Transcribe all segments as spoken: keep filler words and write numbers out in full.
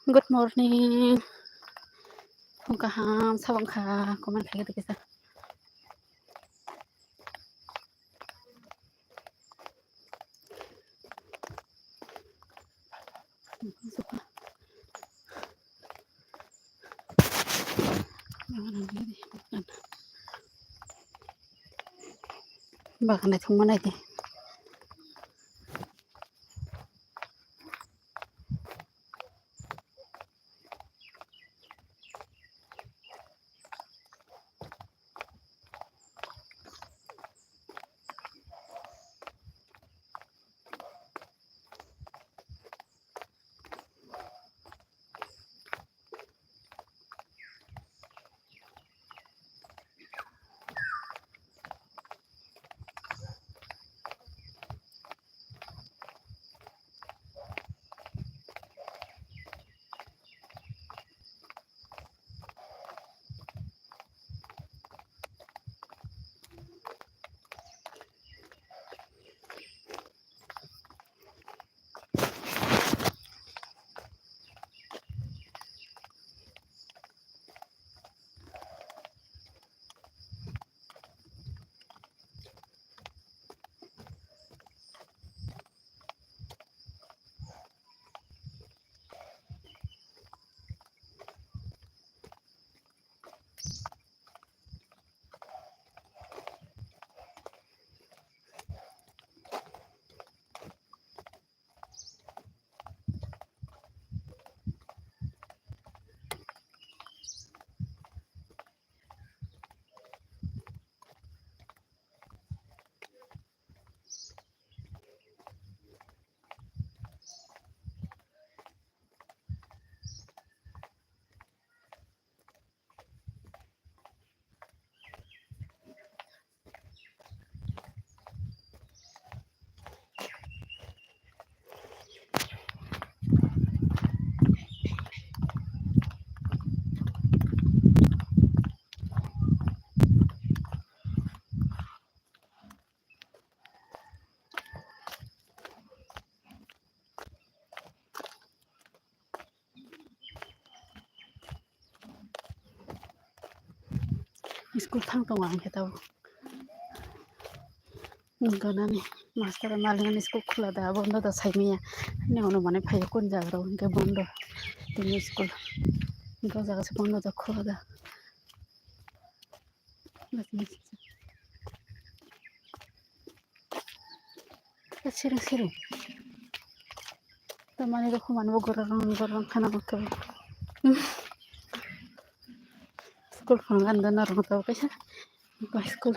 Good morning. Phung kaham, sabang kha, comment khaikhe tei kisa. Bagan naithok ma naidi. School thang tongo ang khe tabuk. Gonani master malingani school khula da, bondo da saimanya. Ani ono mane phaiya kun jaga rok hwnkhe bondo. Tini school. Hwnkhe o jaga se bondo da khula da. Siri siri. Tamani rok humani bo gorong gorong khana bo kebo. School phang ganda na rong tabo kaisa. School.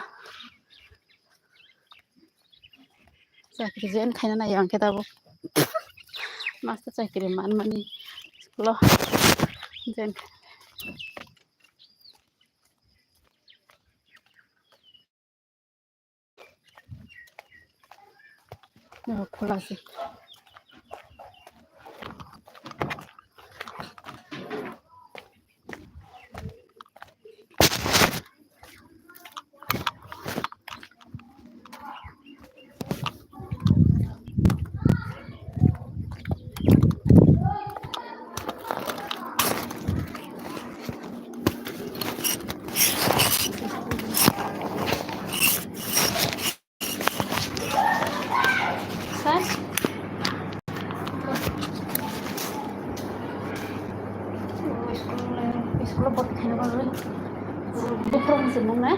Chakri jen khaina nai ang khe tabo. Master chakri man mani school o jen. Khula se. Sir? School, school o bwrwi khaina bagwi. Buphang se mung na?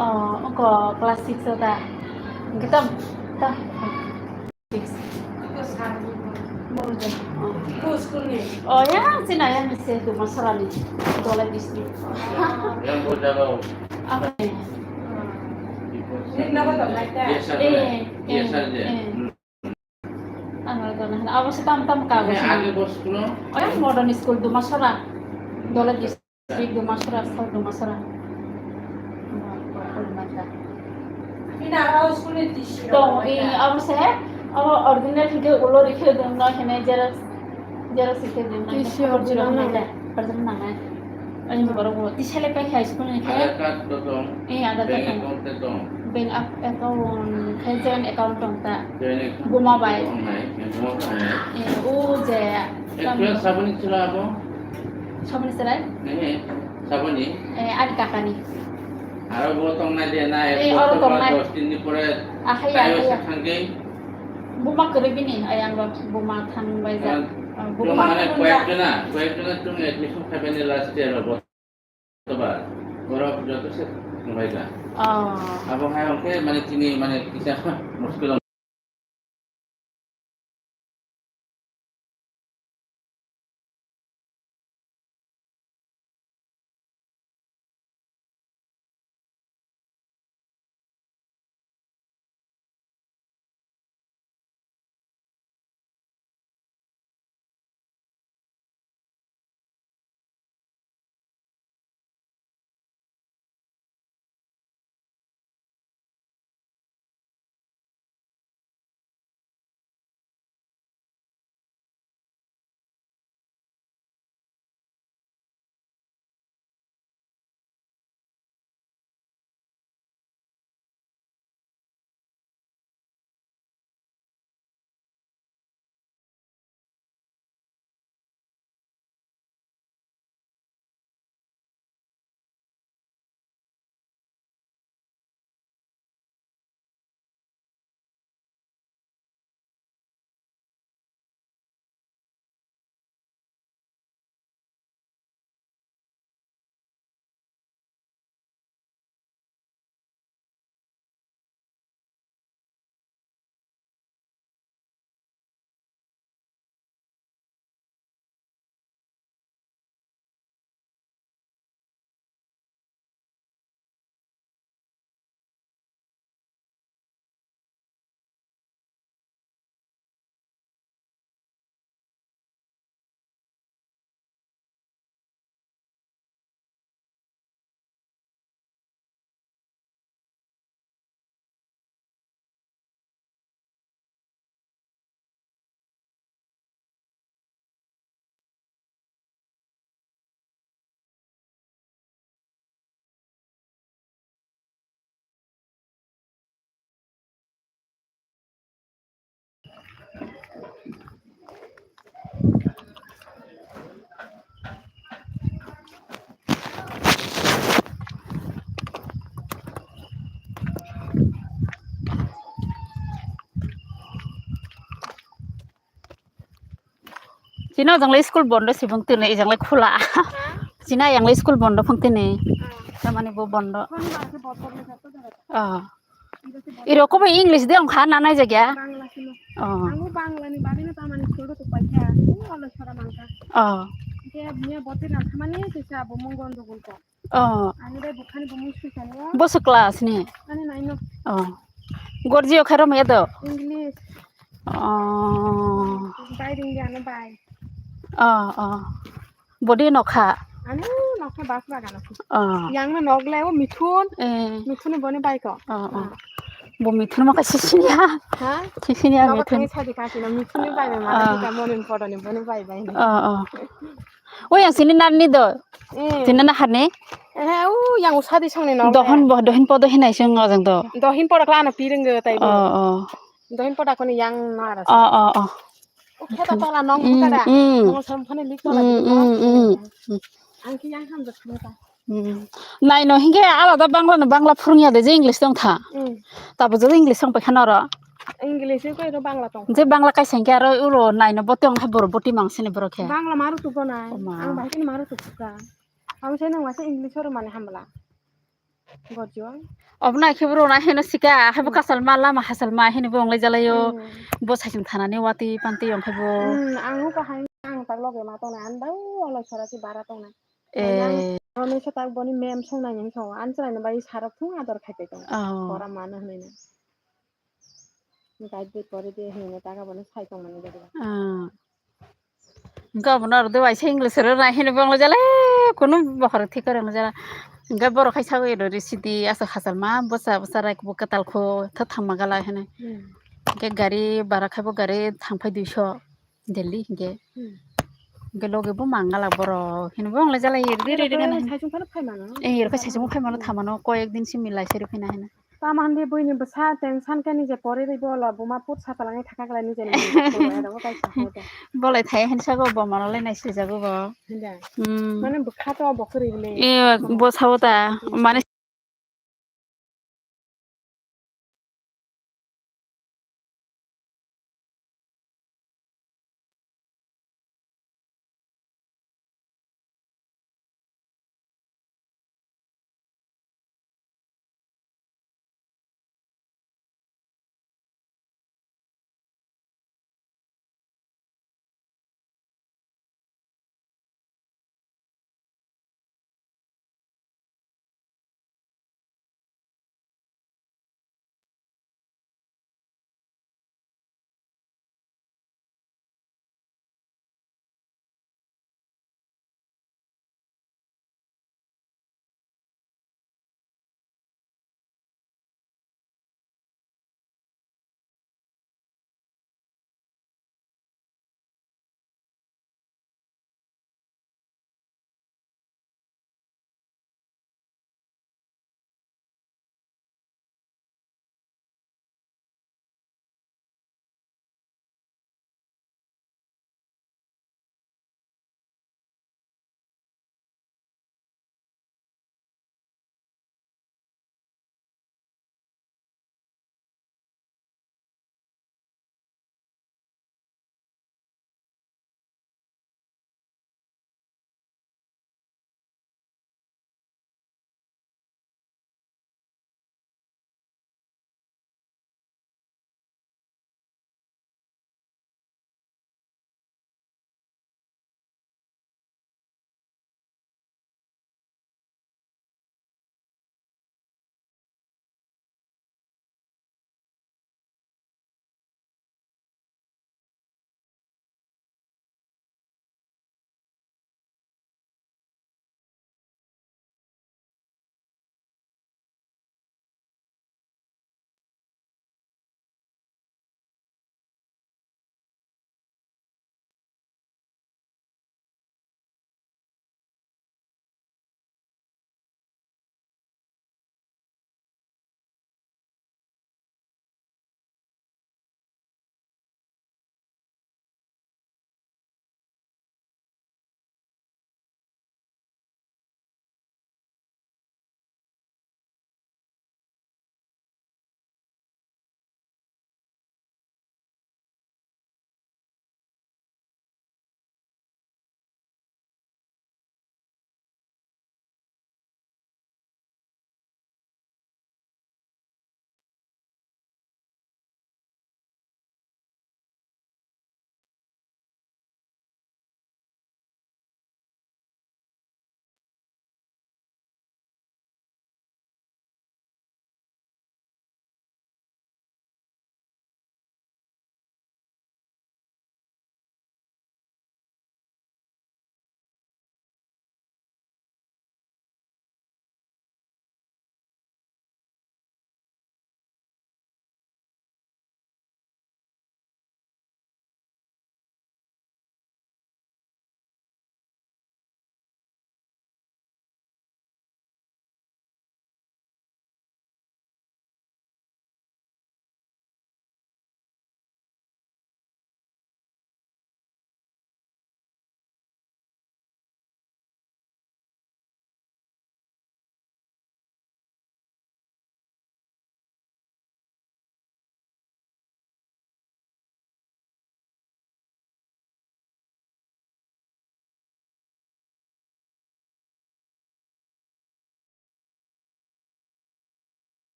Oh, oko class six o da. Hwnkhe tam, tam. Six. Oh, ya, sini ya, mesti tu masalah ni. Dole district. Yang berjalan. Apa ni? Ini kenapa tak naik? Biasa Eh, eh, biasa aja. Eh. Ano, ano, ano, abo se tam tam ka. Ini age bos kuno. Oh, ya, modern school Dumasora. Dole district. Dumasora, South Dumasora. Tong, i, abo se, abo original hige ulo rikhe dong no hene xerox, xerox rikhe dong no. T C original original na. Original na. Ani borok bo tisale pai khai school ni khe. Aadhaar card to tong. Eh, Aadhaar card Bank tong. Account to tong. Bank ac-, account khe joint account tong ta. Joint account Buma bai. Tong nai, buma tong nai. Eh, o je Actual saboni chwla abo? Saboni chwlai? Eh, saboni? Eh, ani kakani. Aro bo tongnai de na, eh, ek oro bosor ba tongnai. Dos din ni pore ah, haya, tayo haya. Sa thangkhe. Buma kwrwi bini, ayang rok buma thang bai jak. Ah, ah, buma mane thang koyek jak. Jona, koyek jona chung admission khaibani last year abo. Toba, borok joto se nunglaika. Oh. Abo hai hwnkhe mane chini mane kisa muskil. Chini o jang le school bondo se phung tini, e jang le khula. Chini yang le school bondo phung tini. Tamani bo bondo. Ah. Iro ko bai English de ongkha na nai jagya? Bangla sino. Oh. Ang bo Bangla ni bagwi no tamani school rok pai kha. Olo sora mangkha. Oh. Ke mia botir na thamani se sa bo mung gondo gun ko. Oh. Ani bai bukhani bo mung sui sani. Bo se class ni? Ani nine no. Oh. Gorji o khairo me do? English. Oh. Bai ring ano bai. Oh, oh. Bodi nokha. Ano nokha bas bagan. Oh. Yang no nok le o Mithun. Eh. Mithun ni boni bai ko. Oh, oh. Ah. Bo Mithun ma ka sisinya. Ha? Sisinya Mithun. Sadi kasi no Mithun ni bai ma. Ah. Kita monin photo ni boni bai bai. Oh, oh. O yang sini nani do. Eh. Sini na hane. Eh, u yang usadi songni no. Dohon bo, dohin podo hinai sing ngajang do. Dohin podo kla na pireng go tai. Oh, oh. Dohin poda koni yang nara. Oh, oh, oh. Kheta pala nong buka da. Mm. Nong som phani lik pala. Mm, mm, mm. Ang ki yang ham da khata. Mm. Nai no hinge alada Bangla no Bangla phurungya de je English tong tha. Mm. Tabo je English tong paikha noro. English ko ro Bangla tong. Je Bangla kaisa hinge aro ulo nai no botong hai boro boti mang sini boro khe. Bangla maru tu go nai. Oma. Ang bahai kini maru tu ka. Ang sai nang masa English ro mane hamla. Gojol. Obna khe bro na heno sika, haibo kasalma lama hasalma heno bo onglai jalaio. Hmm. Bo saichung thanani wati panti ongkhe bo. Hmm, ang uka hai ang tak loge ma tongnai, ang dau olo sora si bara tongnai. Eh. Ang romesa tak boni mem songnai ning songo, ang chwraino bai sarok thung ador khai tong. Oh. Pora mano hwnwi na. Guide de pore de hwnwi taka bono sai tongmani gari. Ah. Hwnkhe abono aro de waisa English ro nai hwnwi bongla jale, kunu bokhorok thik khe rwngna jala. Hwnkhe borok hai sagwi rw rw sidi aswk hachal ma bwsa bwsa rai kubu kwtal kho tha thangma gala hwnwi. Hmm. Hwnkhe gari bara khai bo gari thang phai duiso Delhi hwnkhe. Hmm. Hwnkhe logi bo mangala borok hwnwi bongla jala iri iri iri gana. Saisung phano phai mano. Eh, iri khai saisung phai mano thamano koyek din simi lai seri phai na hwnwi. Tamo hindi buini bwsa tension khe nije pori ri bolo buma put sa talangwi thaka kala nije ni pori aro bo kaisa hoda. Bolai thai hinsa go bo manalai nai sijago bo. Hinda. Hmm. Mane bwkha to bo kwrwi bole. E bo sao ta. Hmm. Mane